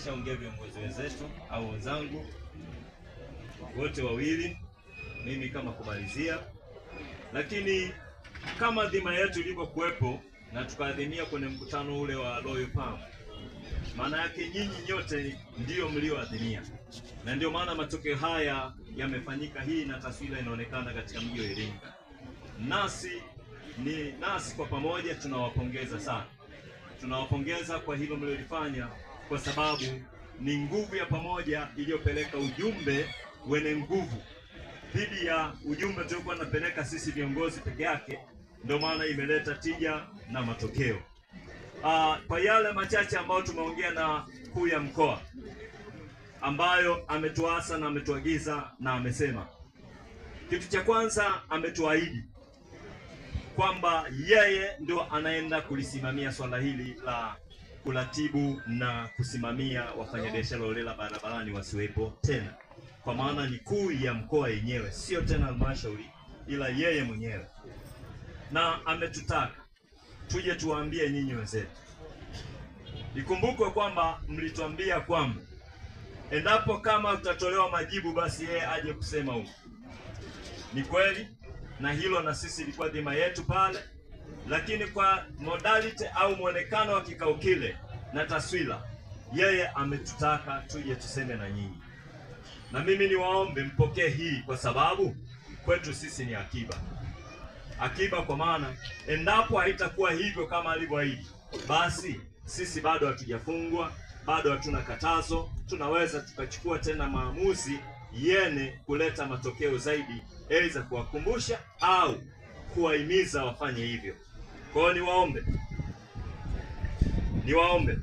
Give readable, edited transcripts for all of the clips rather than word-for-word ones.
Wameshaongea viongozi wenzetu au wenzangu wote wawili, mimi kama kumalizia, lakini kama dhima yetu ilivyokuwepo na tukaadhimia kwenye mkutano ule wa Royal Palm, maana yake nyinyi nyote ndio mlioadhimia, na ndio maana matokeo haya yamefanyika hii na taswira inaonekana katika mji wa Iringa. Nasi kwa pamoja tunawapongeza sana, tunawapongeza kwa hilo mliolifanya, kwa sababu ni nguvu ya pamoja iliyopeleka ujumbe wenye nguvu dhidi ya ujumbe tuliokuwa tunapeleka sisi viongozi peke yake. Ndio maana imeleta tija na matokeo. Kwa yale machache ambayo tumeongea na kuu ya mkoa, ambayo ametuasa na ametuagiza na amesema, kitu cha kwanza ametuahidi kwamba yeye ndio anaenda kulisimamia swala hili la kuratibu na kusimamia wafanyabiashara holela barabarani wasiwepo tena, kwa maana ni kuu ya mkoa yenyewe, sio tena halmashauri, ila yeye mwenyewe. Na ametutaka tuje tuwaambie nyinyi wenzetu. Ikumbukwe kwamba mlituambia kwamba endapo kama tutatolewa majibu basi yeye aje kusema huko. Ni kweli, na hilo na sisi ilikuwa dhima yetu pale, lakini kwa modality au mwonekano wa kikao kile na taswira, yeye ametutaka tuje tuseme na nyinyi. Na mimi niwaombe mpokee hii, kwa sababu kwetu sisi ni akiba. Akiba kwa maana endapo haitakuwa hivyo kama alivyoahidi, basi sisi bado hatujafungwa, bado hatuna katazo, tunaweza tukachukua tena maamuzi yene kuleta matokeo zaidi, aidha kuwakumbusha au kuwahimiza wafanye hivyo. Kwa hiyo niwaombe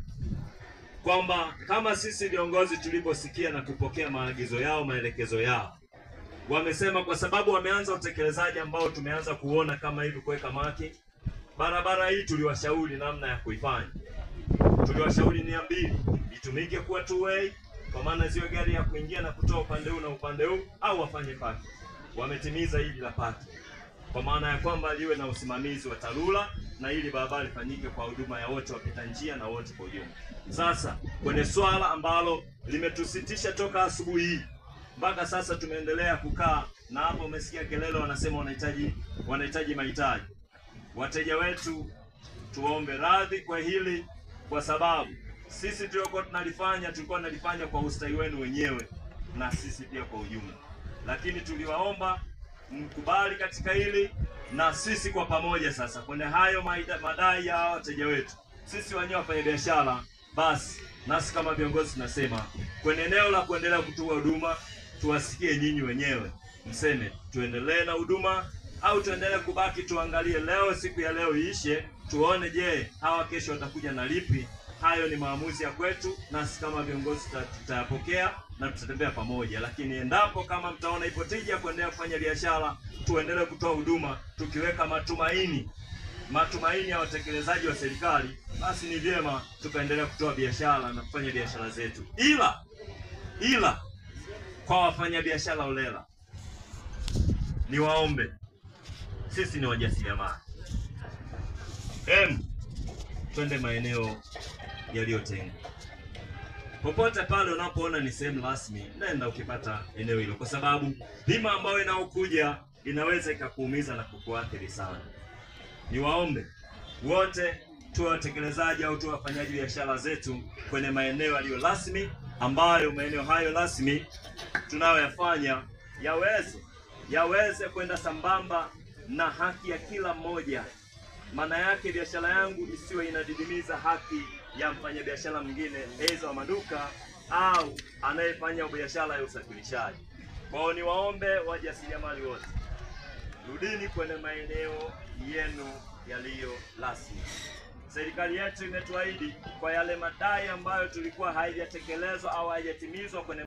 kwamba kama sisi viongozi tuliposikia na kupokea maagizo yao, maelekezo yao, wamesema kwa sababu wameanza utekelezaji ambao tumeanza kuona kama hivi kuweka maki barabara hii, tuliwashauri namna ya kuifanya. Tuliwashauri nia mbili, itumike kuwa two way, kwa maana ziwe gari ya kuingia na kutoa upande huu na upande huu, au wafanye parking. Wametimiza hili la parking, kwa maana ya kwamba liwe na usimamizi wa TARURA na ili barabara ifanyike kwa huduma ya wote wapita njia na wote kwa ujumla. Sasa kwenye swala ambalo limetusitisha toka asubuhi hii mpaka sasa tumeendelea kukaa na hapo, umesikia kelele, wanasema wanahitaji mahitaji. Wateja wetu tuombe radhi kwa hili, kwa sababu sisi tuliokuwa tunalifanya tulikuwa tunalifanya kwa ustawi wenu wenyewe na sisi pia kwa ujumla, lakini tuliwaomba mkubali katika hili, na sisi kwa pamoja sasa kwenye hayo madai ya wateja wetu, sisi wenyewe wafanyabiashara, basi nasi kama viongozi tunasema kwenye eneo la kuendelea kutoa huduma tuwasikie nyinyi wenyewe, mseme tuendelee na huduma au tuendelee kubaki, tuangalie leo, siku ya leo iishe, tuone je hawa kesho watakuja na lipi. Hayo ni maamuzi ya kwetu, nasi kama viongozi tutayapokea na tutatembea pamoja. Lakini endapo kama mtaona ipo tija kuendelea kufanya biashara, tuendelee kutoa huduma tukiweka matumaini ya watekelezaji wa serikali, basi ni vyema tukaendelea kutoa biashara na kufanya biashara zetu. Ila kwa wafanyabiashara holela, niwaombe, sisi ni wajasiriamali, twende maeneo yaliyotengwa. Popote pale unapoona ni sehemu rasmi, nenda ukipata eneo hilo, kwa sababu dhima ambayo inaokuja inaweza ikakuumiza na kukuathiri sana. Niwaombe wote tuwe watekelezaji au tuwe wafanyaji biashara zetu kwenye maeneo yaliyo rasmi, ambayo maeneo hayo rasmi tunayoyafanya yaweze kwenda sambamba na haki ya kila mmoja. Maana yake biashara yangu isiwe inadidimiza haki ya mfanyabiashara mwingine, aidha wa maduka au anayefanya biashara ya usafirishaji. Kwa hiyo niwaombe wajasiriamali wote, rudini kwenye maeneo yenu yaliyo rasmi. Serikali yetu imetuahidi kwa yale madai ambayo tulikuwa haijatekelezwa au haijatimizwa kwenye